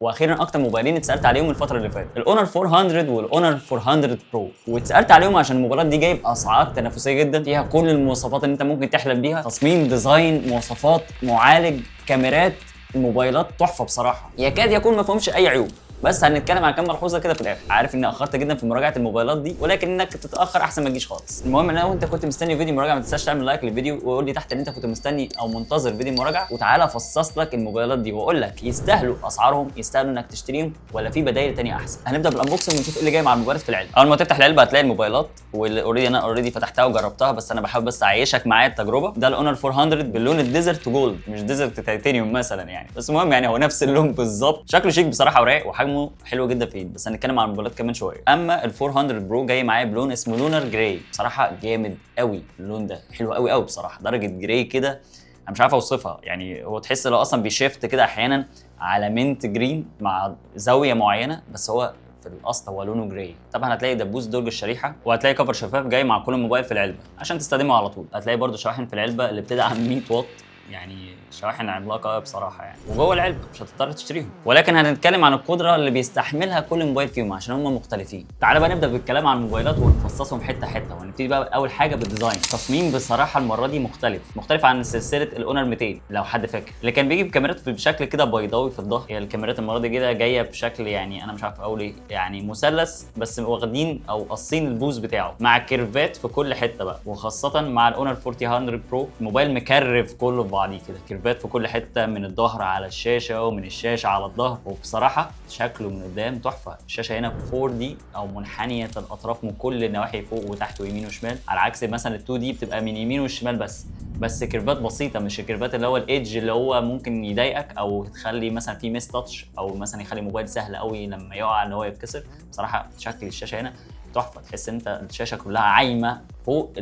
واخيرا اكتر موبايلين اتسالت عليهم الفترة اللي فاتت، ال Honor 400 وال Honor 400 Pro. واتسالت عليهم عشان الموبايلات دي جايب اسعار تنافسية جدا، فيها كل المواصفات اللي انت ممكن تحلم بيها، تصميم، design، مواصفات، معالج، كاميرات. الموبايلات تحفة بصراحه، يكاد يكون ما فيهمش اي عيوب، بس هنتكلم عن كام ملحوظة كده في الاخر. عارف اني اخرت جدا في مراجعه الموبايلات دي، ولكن انك تتاخر احسن ما تجيش خالص. المهم لو انت كنت مستني فيديو مراجعه، ما تنساش تعمل like للفيديو وقول لي تحت ان انت كنت مستني او منتظر فيديو مراجعه، وتعالى افصص لك الموبايلات دي واقول لك يستاهلوا اسعارهم، يستاهلوا انك تشتريهم ولا في بدايل تانية احسن. هنبدا بال unboxing ونشوف ايه اللي جاي مع الموبايلات في العلبه. اول ما تفتح العلبة هتلاقي الموبايلات، واللي already انا already فتحتها وجربتها، بس انا بحاول بس اعيشك معايا التجربه. ده ال Honor 400 باللون ال desert gold، مش desert titanium مثلا يعني، بس المهم يعني هو نفس اللون بالظبط. شكله شيك بصراحة ورايق وحجمه حلو جدا في ايد، بس هنتكلم عن الموبايلات كمان شويه. اما ال 400 Pro جاي معايا بلون اسمه lunar gray، بصراحة جامد قوي اللون ده، حلو قوي قوي بصراحه. درجه gray كده انا مش عارف اوصفها، يعني هو تحس لو اصلا بي shift كده احيانا على mint green مع زاوية معينه، بس هو في الاصل هو لونه gray. طبعا هتلاقي دبوس درج الشريحه، وهتلاقي cover شفاف جاي مع كل موبايل في العلبة عشان تستخدمه على طول. هتلاقي برده شواحن في العلبة اللي بتدعم 100 واط، يعني شواحن عملاقة بصراحة يعني، وجوه العلبة مش هتضطر تشتريهم. ولكن هنتكلم عن القدرة اللي بيستحملها كل موبايل فيهم عشان هم مختلفين. تعالى بقى نبدا بالكلام عن الموبايلات ونفصصهم حتة حته، وهنبتدي بقى اول حاجة بال design. التصميم بصراحة المرة دي مختلف، مختلف عن سلسلة ال Honor 200 لو حد فاكر، اللي كان بيجي بكاميرات بشكل كده بيضاوي في الظهر. هي الكاميرات المرة دي كده جاية بشكل يعني انا مش عارف اقول ايه، يعني مثلث بس واخدين او قاصين البوز بتاعه مع curve ات في كل حتة بقى، وخاصة مع ال Honor 400 Pro الموبايل مكرف كله في بعضيه كده، curve ات في كل حتة من الظهر على الشاشة ومن الشاشة على الظهر. وبصراحة شكله من قدام تحفه. الشاشة هنا 4D او منحنيه الاطراف من كل النواحي، فوق وتحت ويمين وشمال، على عكس مثلا ال 2D بتبقى من يمين والشمال بس curve ات بسيطه، مش ال curve ات اللي هو ال edge اللي هو ممكن يضايقك او تخلي مثلا في miss touch او مثلا يخلي الموبايل سهل قوي لما يقع ان هو يتكسر. بصراحة شكل الشاشة هنا تحفه، تحس ان انت الشاشة كلها عايمه فوق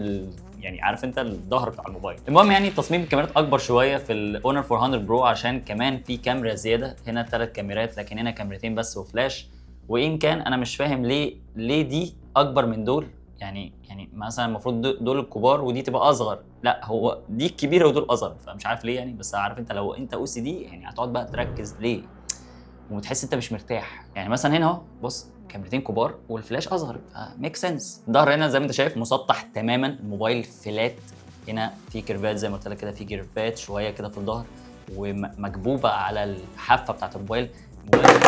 يعني عارف انت الظهر بتاع الموبايل. المهم يعني تصميم الكاميرات اكبر شوية في ال Honor 400 Pro عشان كمان في كاميرا زياده، هنا ثلاث كاميرات لكن هنا كاميرتين بس وفلاش. وان كان انا مش فاهم ليه دي اكبر من دول، يعني مثلا المفروض دول الكبار ودي تبقى اصغر، لا هو دي الكبيرة ودول اصغر، فمش عارف ليه يعني. بس عارف انت لو انت OCD يعني هتقعد بقى تركز ليه وتحس انت مش مرتاح. يعني مثلا هنا اهو بص، كاميرتين كبار والفلاش اصغر، make sense. الظهر هنا زي ما انت شايف مسطح تماما، الموبايل flat. هنا في curve ات زي ما قلت لك كده، في curve ات شوية كده في الظهر ومكبوبه على الحافة بتاعت الموبايل. الموبايل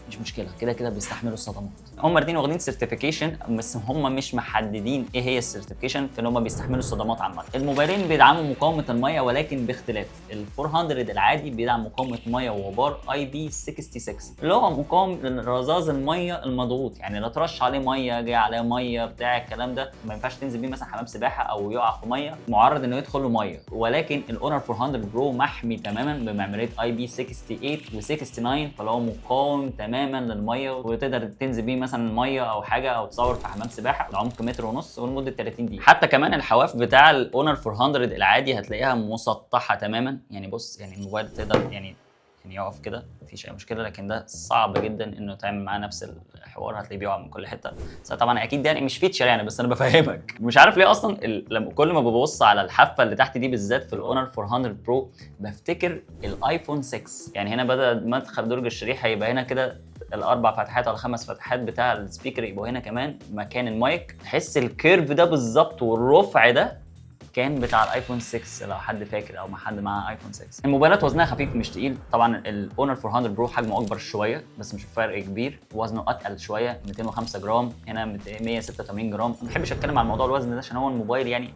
مش مشكله، كده كده بيستحملوا الصدمات. هم الاثنين واخدين certification، بس هم مش محددين ايه هي ال certification في ان هم بيستحملوا الصدمات عامه. الموبايلين بيدعموا مقاومة المية ولكن باختلاف. ال 400 العادي بيدعم مقاومة مية وغبار IP 66، اللي هو مقاوم لرذاذ المية المضغوط، يعني لو ترش عليه ميه، جه عليه مية بتاع الكلام ده، ما ينفعش تنزل بيه مثلا حمام سباحة او يقع في ميه، معرض انه يدخل له ميه. ولكن ال Honor 400 Pro محمي تماما بمعماريه IP 68 و69، فهو مقاوم تماما للمية وتقدر تنزل بيه مثلا مية او حاجة او تصور في حمام سباحة لعمق متر ونص ولمده 30 دقيقه. حتى كمان الحواف بتاع ال Honor 400 العادي هتلاقيها مسطحة تماما، يعني بص يعني الموبايل تقدر يعني يقف كده مفيش اي مشكله، لكن ده صعب جدا انه تعمل معاه نفس الحوار، هتلاقيه بيقع من كل حته. بس طبعا اكيد ده يعني مش feature يعني، بس انا بفهمك. مش عارف ليه اصلا لما كل ما ببص على الحافة اللي تحت دي بالذات في ال Honor 400 Pro بفتكر ال iPhone 6. يعني هنا بدل مدخل درج الشريحة يبقى هنا كده الاربع فتحات ولا خمس فتحات بتاع ال speaker يبقوا هنا كمان مكان المايك. تحس ال curve ده بالظبط والرفع ده كان بتاع ال iPhone 6 لو حد فاكر او ما حد معاه iPhone 6. الموبايلات وزنها خفيف مش تقيل. طبعا ال Honor 400 Pro حجمه اكبر شوية بس مش فرق كبير، وزنه اتقل شوية 205 جرام، هنا 186 جرام. ما بحبش اتكلم عن موضوع الوزن ده عشان هو الموبايل يعني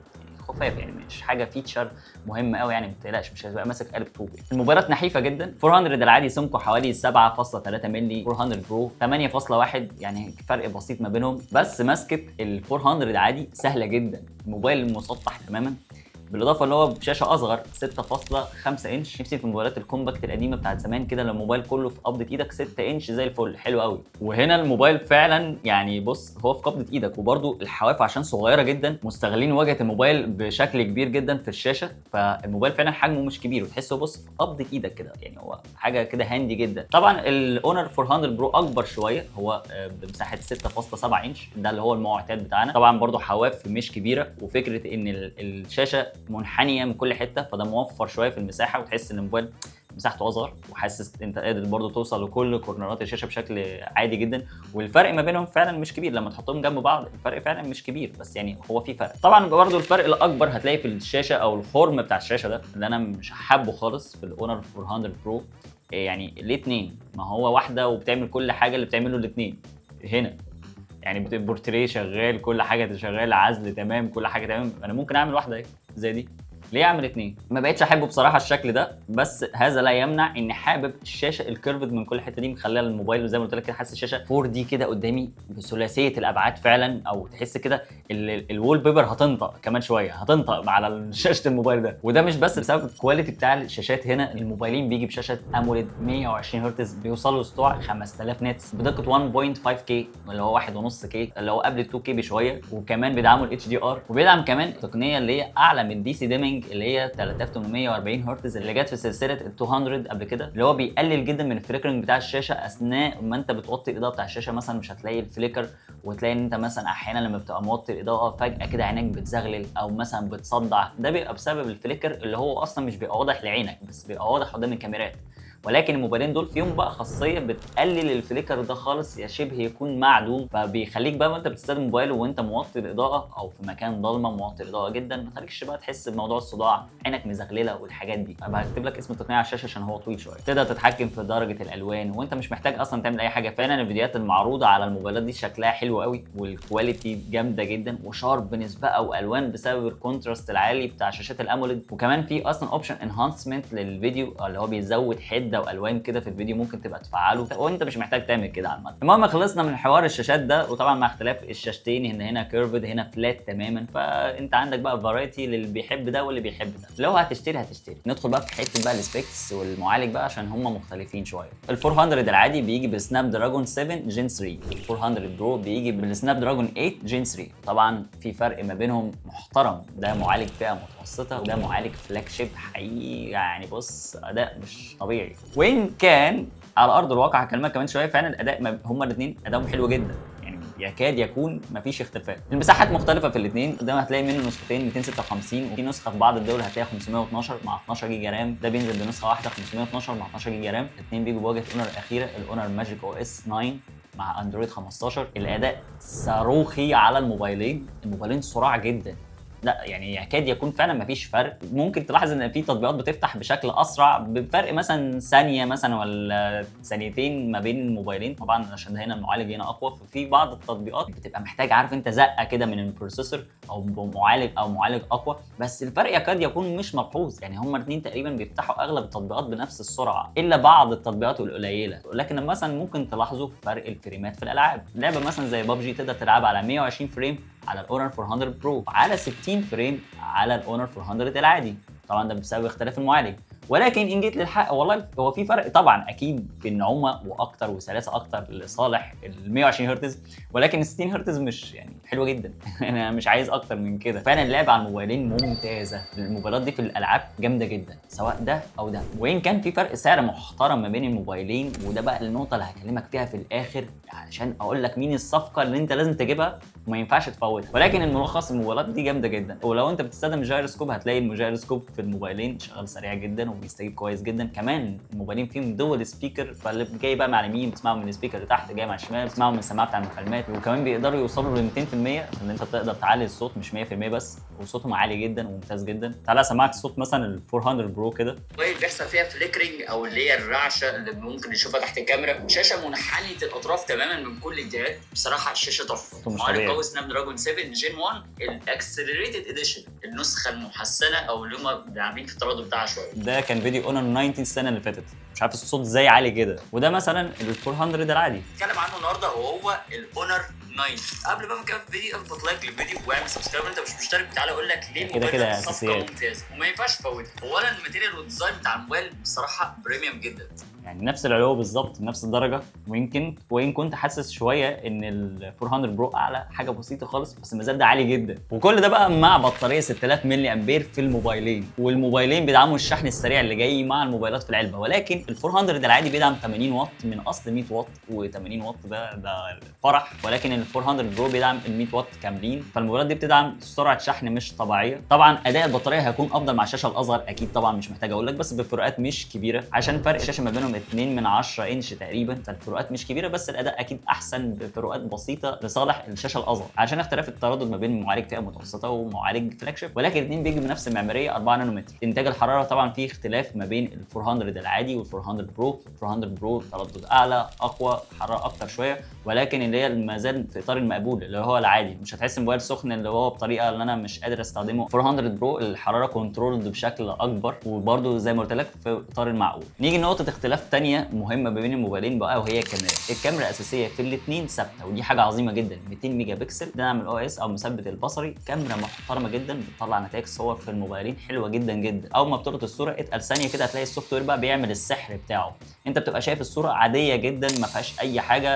خفاف، يعني مش حاجة feature مهمة قوي، يعني ما تقلقش مش هتبقى ماسك قالب طوب يعني. الموبايلات نحيفه جدا. 400 العادي سمكة حوالي 7.3 مللي، 400 Pro 8.1، يعني فرق بسيط ما بينهم. بس مسكه ال 400 العادي سهلة جدا، الموبايل مسطح تماما، بالاضافة اللي هو بشاشة اصغر 6.5 انش. نفسي في الموبايلات ال compact القديمة بتاعت زمان كده، لما الموبايل كله في قبضه ايدك 6 انش زي الفل، حلو قوي. وهنا الموبايل فعلا يعني بص هو في قبضه ايدك، وبرده الحواف عشان صغيرة جدا مستغلين واجهه الموبايل بشكل كبير جدا في الشاشه، فالموبايل فعلا حجمه مش كبير وتحسه بص في قبضه ايدك كده، يعني هو حاجة كده handy جدا. طبعا ال Honor 400 Pro اكبر شويه، هو بمساحة 6.7 انش، ده اللي هو المعتاد بتاعنا. طبعا برده حواف مش كبيره، وفكره ان الشاشة منحنيه من كل حتة، فده موفر شوية في المساحة، وتحس ان الموبايل مساحته اصغر، وحاسس انت قادر برضو توصل لكل corner ات الشاشة بشكل عادي جدا، والفرق ما بينهم فعلا مش كبير. لما تحطهم جنب بعض الفرق فعلا مش كبير، بس يعني هو في فرق. طبعا برضو الفرق الاكبر هتلاقي في الشاشة او الخرم بتاع الشاشة ده اللي انا مش حابة خالص في ال Honor 400 Pro. يعني ليه اتنين؟ ما هو واحدة وبتعمل كل حاجة اللي بتعمله الاثنين هنا. يعني بورتريه شغال، كل حاجة شغال، عزل تمام، كل حاجة تمام. انا ممكن اعمل واحدة اهي زي دي، ليه اعمل اتنين؟ ما بقتش احبه بصراحة الشكل ده، بس هذا لا يمنع اني حابب الشاشة ال curved من كل حتة دي، مخليها الموبايل زي ما قلت لك كده حاسس الشاشة 4D كده قدامي بثلاثيه الابعاد فعلا، او تحس كده ال wallpaper هتنطق كمان شويه، هتنطق على شاشة الموبايل ده. وده مش بس بسبب ال quality بتاع الشاشات، هنا الموبايلين بيجي بشاشة AMOLED 120 هرتز، بيوصلوا لسطوع 5000 nits بدقة 1.5 K اللي هو 1.5 K اللي هو قبل 2 K بشويه، وكمان بيدعموا ال HDR، وبيدعم كمان التقنية اللي هي اعلى من DC dimming اللي هي 3840 هرتز اللي جت في سلسلة ال 200 قبل كده، اللي هو بيقلل جدا من ال flickering بتاع الشاشة اثناء ما انت بتوطي الاضاءة بتاع الشاشة. مثلا مش هتلاقي ال flicker، وتلاقي ان انت مثلا احيانا لما بتبقى موطي الاضاءة فجاة كده عينك بتزغلل او مثلا بتصدع، ده بيبقى بسبب ال flicker اللي هو اصلا مش بيبقى واضح لعينك بس بيبقى واضح قدام الكاميرات. ولكن الموبايلين دول فيهم بقى خاصية بتقلل ال flicker ده خالص، يا شبه يكون معدوم، فبيخليك بقى وانت بتستخدم الموبايل وانت موطي الاضاءة او في مكان ضلمة موطي الاضاءة جدا، ما تخليكش بقى تحس بموضوع الصداع، عينك مزغلله والحاجات دي. ابقى هكتب لك اسم التقنية على الشاشة عشان هو طويل شوية. تقدر تتحكم في درجه الالوان وانت مش محتاج اصلا تعمل اي حاجة. فعلا الفيديوهات المعروضة على الموبايلات دي شكلها حلو قوي، وال quality جامدة جدا، و sharpness بقى والوان بسبب ال contrast العالي بتاع شاشات ال AMOLED. وكمان في اصلا option enhancement للفيديو اللي هو بيزود حده والوان كده في الفيديو، ممكن تبقى تفعله وانت مش محتاج تعمل كده عامة. المهم خلصنا من حوار الشاشات ده، وطبعا مع اختلاف الشاشتين ان هنا curved هنا flat تماما، فانت عندك بقى variety للي بيحب ده واللي بيحب ده. لو هتشتري هتشتري. ندخل بقى في حتة بقى ال specs والمعالج بقى عشان هم مختلفين شوية. ال 400 العادي بيجي ب Snapdragon 7 Gen 3، ال 400 Pro بيجي بال Snapdragon 8 Gen 3. طبعا في فرق ما بينهم محترم، ده معالج فئة متوسطه وده معالج flagship حقيقي، يعني بص اداء مش طبيعي. وان كان على ارض الواقع هكلمك كمان شوية، فعلا الاداء هما الاثنين ادائهم حلو جدا، يعني يكاد يكون مفيش اختلافات. المساحات مختلفة في الاثنين، ده هتلاقي منه نسختين 256، وفي نسخه في بعض الدول هتلاقي 512 مع 12 جيجا RAM. ده بينزل بنسخه واحدة 512 مع 12 جيجا RAM. الاثنين بيجوا بواجهه Honor الاخيرة ال Honor Magic OS 9 مع Android 15. الاداء صاروخي على الموبايلين، الموبايلين سرعة جدا، لا يعني يكاد يكون فعلا مفيش فرق. ممكن تلاحظ ان في تطبيقات بتفتح بشكل اسرع بفرق مثلا ثانية مثلا ولا ثانيتين ما بين الموبايلين، طبعا عشان هنا المعالج هنا اقوى، ففي بعض التطبيقات بتبقى محتاج عارف انت زقه كده من ال processor او معالج او معالج اقوى، بس الفرق يكاد يكون مش ملحوظ. يعني هما الاثنين تقريبا بيفتحوا اغلب التطبيقات بنفس السرعة الا بعض التطبيقات القليلة. لكن مثلا ممكن تلاحظوا فرق الفريمات في الالعاب، لعبه مثلا زي بابجي تقدر تلعبها على 120 frame على ال Honor 400 Pro، على 60 frame على ال Honor 400 العادي، طبعا ده بسبب اختلاف المعالج. ولكن ان جيت للحق والله هو في فرق طبعا اكيد في النعومه واكتر وسلاسه اكتر لصالح ال 120 هرتز، ولكن ال 60 هرتز مش يعني حلوة جدا انا مش عايز اكتر من كده. فعلا اللعب على الموبايلين ممتازة، الموبايلات دي في الالعاب جامدة جدا سواء ده او ده، وان كان في فرق سعر محترم ما بين الموبايلين. وده بقى النقطة اللي هكلمك فيها في الاخر علشان اقول لك مين الصفقة اللي انت لازم تجيبها وما ينفعش تفوتها. ولكن الملخص الموبايلات دي جامدة جدا، ولو انت بتستخدم جايروسكوب هتلاقي الجيروسكوب في الموبايلين شغال سريع جدا وبيستجيب كويس جدا. كمان الموبايلين فيهم dual speaker، فاللي جاي بقى مع اليمين بتسمعه من ال speaker اللي تحت، جاي مع الشمال بتسمعه من السماعة بتاع المكالمات. وكمان بيقدروا يوصلوا ل 200% ان انت تقدر تعلي الصوت مش 100% بس، وصوتهم عالي جدا وممتاز جدا. تعالى اسمعك صوت مثلا ال 400 Pro كده. موبايل بيحصل فيها flickering او اللي هي الرعشه اللي ممكن نشوفها تحت الكاميرا، شاشة منحنيه الاطراف تماما من كل الجهات، بصراحة الشاشة تحفة. مش معالج طبيعي. قوي Snapdragon 7 Gen 1 ال accelerated edition، النسخة المحسنه او اللي هم لاعبين في التردد بتاعها شوية. ده كان فيديو Honor 90 السنة اللي فاتت، مش عارف الصوت ازاي عالي كده. وده مثلا ال 400 العادي. نتكلم عنه النهارده وهو ال Honor 90. قبل بقى ما نكمل الفيديو اضغط like للفيديو واعمل subscribe انت مش مشترك. تعالى اقول لك ليه كده الموبايل كده ده صفقة أساسيات. ممتازة وما ينفعش تفوتها. اولا ال material وال design بتاع الموبايل بصراحة premium جدا. يعني نفس العلو بالظبط نفس الدرجة، ويمكن وان كنت حاسس شوية ان ال 400 Pro اعلى حاجة بسيطة خالص، بس ما زال ده عالي جدا. وكل ده بقى مع بطارية 6000 ملي امبير في الموبايلين، والموبايلين بيدعموا الشحن السريع اللي جاي مع الموبايلات في العلبه. ولكن ال 400 العادي بيدعم 80 واط من اصل 100 واط، و80 واط ده فرح. ولكن ال ال 400 Pro بيدعم ال 100 واط كاملين، فالموبايلات دي بتدعم سرعة شحن مش طبيعيه. طبعا اداء البطارية هيكون افضل مع الشاشة الاصغر اكيد طبعا، مش محتاج اقول لك، بس بفروقات مش كبيرة عشان فرق الشاشة ما بينهم 2 من 10 انش تقريبا، فالفروقات مش كبيره، بس الاداء اكيد احسن بفروقات بسيطة لصالح الشاشة الاصغر عشان اختلاف التردد ما بين معالج فئة متوسطه ومعالج flagship، ولكن الاثنين بيجوا بنفس المعمارية 4 نانومتر. انتاج الحرارة طبعا في اختلاف ما بين ال 400 العادي وال 400 Pro. 400 Pro تردد اعلى، اقوى، حرارة اكتر شويه، ولكن اللي هي ما زال في اطار المقبول اللي هو العادي، مش هتحس الموبايل سخن اللي هو بطريقة اللي انا مش قادر استخدمه. 400 Pro الحرارة controlled بشكل اكبر، وبرده زي ما قلت لك في اطار المعقول. نيجي لنقطة اختلاف ثانية مهمة ما بين الموبايلين بقى، وهي الكاميرا. الكاميرا الاساسية في الاثنين ثابته، ودي حاجة عظيمة جدا، 200 ميجا بكسل، دعم ال OIS او مثبت البصري، كاميرا محترمه جدا بتطلع نتائج صور في الموبايلين حلوة جدا جدا. اول ما بتلقط الصورة اتقل ثانية كده هتلاقي ال software بقى بيعمل السحر بتاعه. انت بتبقى شايف الصورة عادية جدا ما فيهاش اي حاجه،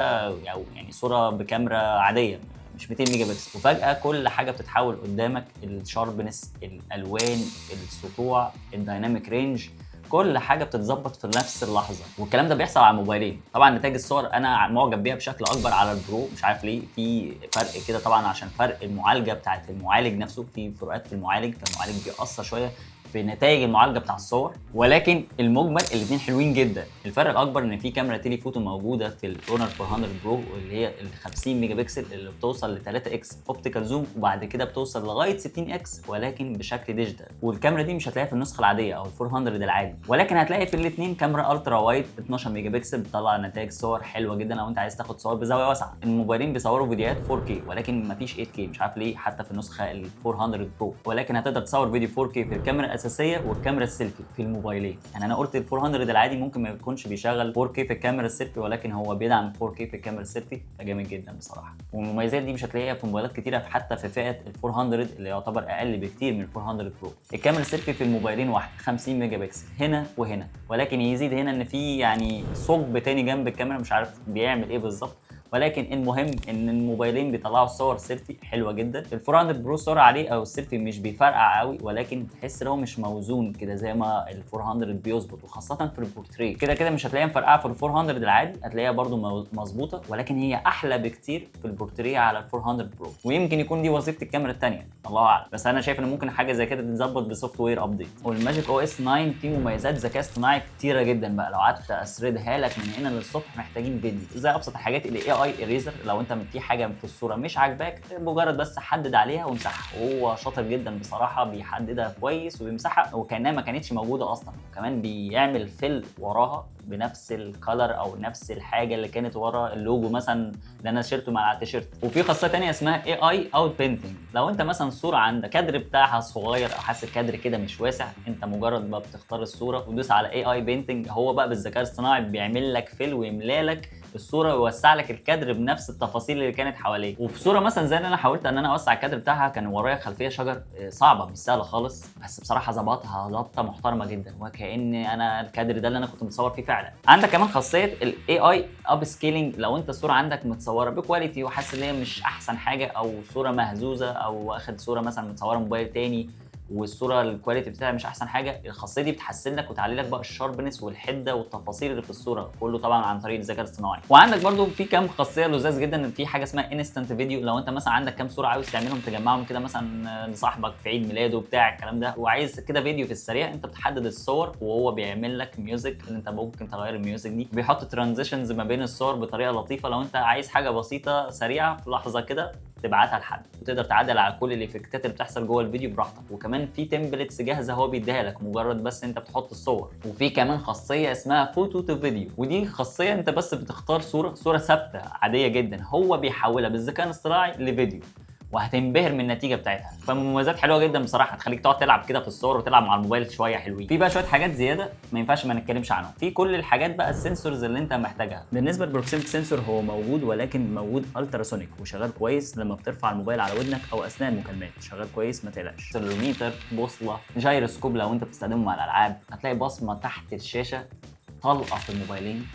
او يعني صوره بكاميرا عادية مش 200 ميجا بكسل، وفجاة كل حاجة بتتحول قدامك، ال sharpness، الالوان، السطوع، ال dynamic range، كل حاجة بتتظبط في نفس اللحظه، والكلام ده بيحصل على الموبايلين. طبعا نتائج الصور انا معجب بيها بشكل اكبر على ال Pro، مش عارف ليه في فرق كده، طبعا عشان فرق المعالجة بتاعت المعالج نفسه، في فروقات في المعالج، فالمعالج بيأثر شوية في نتائج المعالجة بتاع الصور، ولكن المجمل الاثنين حلوين جدا. الفرق الاكبر ان في كاميرا telephoto موجودة في ال Honor 400 Pro واللي هي ال 50 ميجا بكسل اللي بتوصل ل 3 x optical zoom، وبعد كده بتوصل لغاية 60 x ولكن بشكل digital. والكاميرا دي مش هتلاقيها في النسخة العادية او ال 400 العادي، ولكن هتلاقي في الاثنين كاميرا ultra wide 12 ميجا بكسل بتطلع نتائج صور حلوة جدا لو انت عايز تاخد صور بزاوية واسعة. الموبايلين بيصوروا فيديوهات 4K ولكن مفيش 8K، مش عارف ليه حتى في النسخة ال 400 Pro، ولكن هتقدر تصور فيديو 4K في الكاميرا الاساسية والكاميرا السيلفي في الموبايلين. يعني انا قلت ال 400 العادي ممكن ما يكونش بيشغل 4K في الكاميرا السيلفي، ولكن هو بيدعم 4K في الكاميرا السيلفي، فجامد جدا بصراحة. والمميزات دي مش هتلاقيها في موبايلات كتيرة حتى في فئة ال 400 اللي يعتبر اقل بكتير من ال 400 Pro. الكاميرا السيلفي في الموبايلين واحدة 50 ميجا بكسل هنا وهنا، ولكن يزيد هنا ان في يعني ثقب تاني جنب الكاميرا مش عارف بيعمل ايه بالظبط، ولكن المهم ان الموبايلين بيطلعوا صور سيلفي حلوة جدا. ال 400 Pro صوره عليه او السيلفي مش بيفرقع قوي، ولكن تحس ان هو مش موزون كده زي ما ال 400 بيظبط، وخاصة في البورتريه. كده كده مش هتلاقيها مفرقعه في ال 400 العادي، هتلاقيها برده مظبوطه، ولكن هي احلى بكتير في البورتريه على ال 400 Pro. ويمكن يكون دي وظيفة الكاميرا الثانية، الله اعلم، بس انا شايف ان ممكن حاجة زي كده تتظبط ب software update. وال Magic OS 9 فيه مميزات ذكاء اصطناعي كتيرة جدا بقى، لو قعدت اسردها لك من هنا للصبح محتاجين فيديو. زي ابسط الحاجات ال AI eraser، لو انت في حاجة في الصورة مش عاجباك مجرد بس حدد عليها وامسحها، وهو شاطر جدا بصراحة بيحددها كويس وبيمسحها وكانها ما كانتش موجودة اصلا. وكمان بيعمل fill وراها بنفس ال color او نفس الحاجة اللي كانت ورا اللوجو مثلا اللي انا شلته مع التيشيرت. وفي خاصية ثانية اسمها AI outpainting، لو انت مثلا صوره عندك كادر بتاعها صغير او حاسس الكادر كده مش واسع، انت مجرد ما بتختار الصورة وتدوس على AI painting، هو بقى بالذكاء الاصطناعي بيعمل لك fill ويملى لك الصورة ويوسع لك الكادر بنفس التفاصيل اللي كانت حواليه. وفي صوره مثلا زي اللي انا حاولت ان انا اوسع الكادر بتاعها، كان ورايا خلفية شجر صعبة مش سهلة خالص، بس بصراحة ظبطها ظبطه محترمه جدا، وكأن انا الكادر ده اللي انا كنت متصور فيه فعلا. عندك كمان خاصية ال AI upscaling، لو انت الصورة عندك متصورة ب quality وحاسس ان هي مش احسن حاجة، او صوره مهزوزه، او واخد صوره مثلا متصورة موبايل تاني والصورة ال quality بتاعها مش احسن حاجه، الخاصية دي بتحسن لك وتعلي لك بقى ال sharpness والحده والتفاصيل اللي في الصوره، كله طبعا عن طريق الذكاء الاصطناعي. وعندك برضو في كام خاصية لذاذ جدا، في حاجة اسمها instant video، لو انت مثلا عندك كام صوره عاوز تعملهم تجمعهم كده مثلا لصاحبك في عيد ميلاده بتاع الكلام ده، وعايز كده فيديو في السريع، انت بتحدد الصور وهو بيعمل لك music اللي انت ممكن تغير ال music دي، بيحط transitions ما بين الصور بطريقة لطيفة. لو انت عايز حاجة بسيطة سريعة في لحظة كده تبعتها لحد، وتقدر تعدل على كل ال effectات اللي بتحصل جوه الفيديو براحتك. وكمان في templates جاهزة هو بيديها لك، مجرد بس انت بتحط الصور. وفي كمان خاصية اسمها photo to video، ودي خاصية انت بس بتختار صوره ثابتة عادية جدا، هو بيحولها بالذكاء الاصطناعي لفيديو، وهتنبهر من النتيجة بتاعتها. فمميزات حلوة جدا بصراحة، تخليك تقعد تلعب كده في الصور وتلعب مع الموبايل شوية حلوين. في بقى شوية حاجات زيادة ما ينفعش ما نتكلمش عنهم، في كل الحاجات بقى ال sensors اللي انت محتاجها. بالنسبة لل proximity sensor هو موجود، ولكن موجود ultrasonic وشغال كويس لما بترفع الموبايل على ودنك او اثناء المكالمات، شغال كويس ما تقلقش. accelerometer، بوصله، جايروسكوب لو انت بتستخدمه مع الالعاب، هتلاقي بصمة تحت الشاشة طلقه في الموبايلين،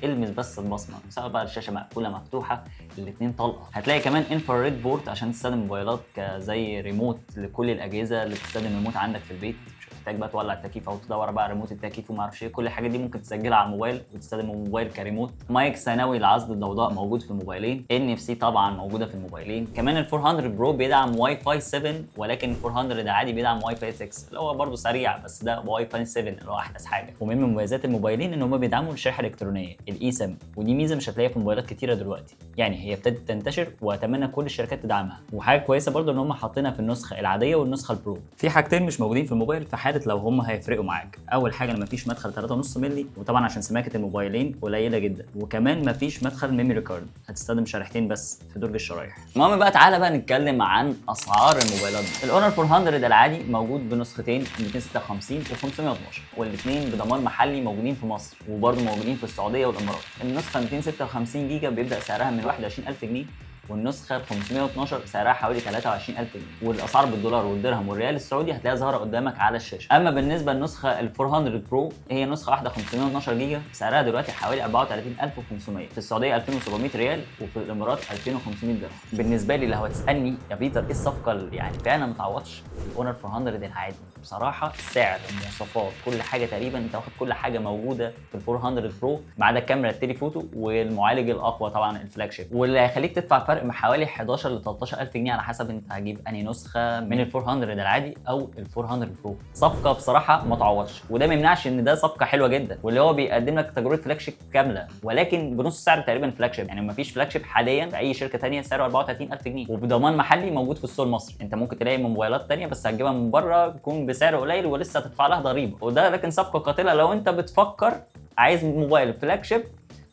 المس بس البصمة سواء بقى الشاشة مقفولة مفتوحة الاثنين طلقه. هتلاقي كمان infrared port عشان تستخدم موبايلات كزي ريموت لكل الاجهزة اللي بتستخدم ريموت عندك في البيت، مش محتاج تحتاج بقى تولع التكييف او تدور بقى ريموت التكييف وما اعرفش ايه، كل الحاجات دي ممكن تسجلها على الموبايل وتستخدم الموبايل كريموت. مايك ثانوي لعزل الضوضاء موجود في الموبايلين، NFC طبعا موجودة في الموبايلين. كمان ال 400 Pro بيدعم واي فاي 7، ولكن ال 400 عادي بيدعم واي فاي 6 اللي هو برضه سريع، بس ده واي فاي 7 اللي هو احدث حاجة. ومن مميزات الموبايلين ان هم بيدعموا الشريحة الالكترونية ال eSIM، ودي ميزة مش هتلاقيها في موبايلات كتيرة دلوقتي، يعني هي ابتدت تنتشر واتمنى كل الشركات تدعمها. وحاجه كويسة برضه ان هم حاطينها في النسخة العادية والنسخة ال Pro. في حاجتين مش موجودين في الموبايل في حاله لو هم هيفرقوا معاك. اول حاجة ان مفيش مدخل 3.5 مللي، وطبعا عشان سماكه الموبايلين قليله جدا، وكمان مفيش مدخل memory card، هتستخدم شريحتين بس في درج الشرايح. المهم بقى تعالى بقى نتكلم عن اسعار الموبايلات دي. ال Honor 400 العادي موجود بنسختين، 256 و 512، والاثنين بضمان محلي، موجودين في مصر وبرضه موجودين في السعودية والامارات. النسخة 256 جيجا بيبدا سعرها من 21000 جنيه، والنسخة ال 512 سعرها حوالي 23000 جنيه، والاسعار بالدولار والدرهم والريال السعودي هتلاقيها ظاهره قدامك على الشاشة. اما بالنسبة للنسخه ال 400 Pro، هي نسخه واحدة 512 جيجا، سعرها دلوقتي حوالي 34500، في السعودية 2700 ريال وفي الامارات 2500 درهم. بالنسبة لي لو هتسالني يا بيتر ايه الصفقة اللي يعني فعلا ما تعوضش، ال Honor 400 العادي بصراحه، السعر، المواصفات، كل حاجة تقريبا انت واخد كل حاجة موجودة في ال 400 Pro ما عدا الكاميرا ال telephoto والمعالج الاقوى طبعا ال flagship، واللي هيخليك تدفع فرق من حوالي 11 ل 13000 جنيه على حسب انت هتجيب انهي نسخه من ال 400 العادي او ال 400 Pro. صفقة بصراحة ما تعوضش، وده ما يمنعش ان ده صفقة حلوة جدا واللي هو بيقدم لك تجربه flagship كاملة، ولكن بنص سعر تقريبا flagship. يعني ما فيش flagship حاليا في اي شركة ثانية سعره 34000 جنيه وبضمان محلي موجود في السوق المصري. انت ممكن تلاقي موبايلات ثانية بس هتجيبها من بره بيكون بسعر قليل ولسه هتدفع لها ضريبة وده، لكن صفقة قاتله لو انت بتفكر عايز موبايل flagship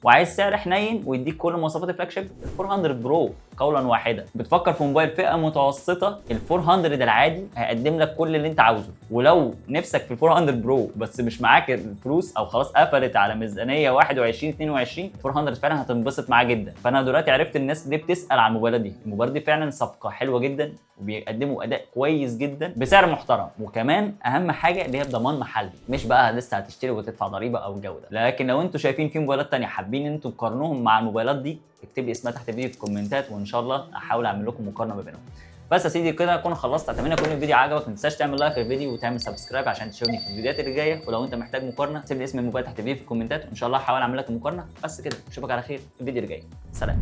وعايز سعر حنين ويديك كل مواصفات ال flagship، 400 Pro قولا واحدا. بتفكر في موبايل فئة متوسطه، ال 400 العادي هيقدم لك كل اللي انت عاوزه. ولو نفسك في ال 400 Pro بس مش معاك الفلوس او خلاص قفلت على ميزانية 21 22، 400 فعلا هتنبسط معاه جدا. فانا دلوقتي عرفت الناس ليه بتسال على الموبايلات دي. الموبايلات دي فعلا صفقة حلوة جدا وبيقدموا اداء كويس جدا بسعر محترم، وكمان اهم حاجة اللي هي بضمان محلي، مش بقى لسه هتشتري وتدفع ضريبة او الجو ده. لكن لو انتوا شايفين في موبايلات تانية حابين ان انتوا تقارنوهم مع الموبايلات دي، اكتب لي اسمها تحت الفيديو في الكومنتات وان شاء الله احاول اعمل لكم مقارنة ما بينهم. بس يا سيدي كده اكون خلصت، اتمنى يكون الفيديو عجبك. ما تنساش تعمل like للفيديو وتعمل subscribe عشان تشوفني في الفيديوهات اللي جاية. ولو انت محتاج مقارنة سيب لي اسم الموبايل تحت الفيديو في الكومنتات وان شاء الله هحاول اعمل لك مقارنة. بس كده، اشوفك على خير في الفيديو اللي جاي. سلام.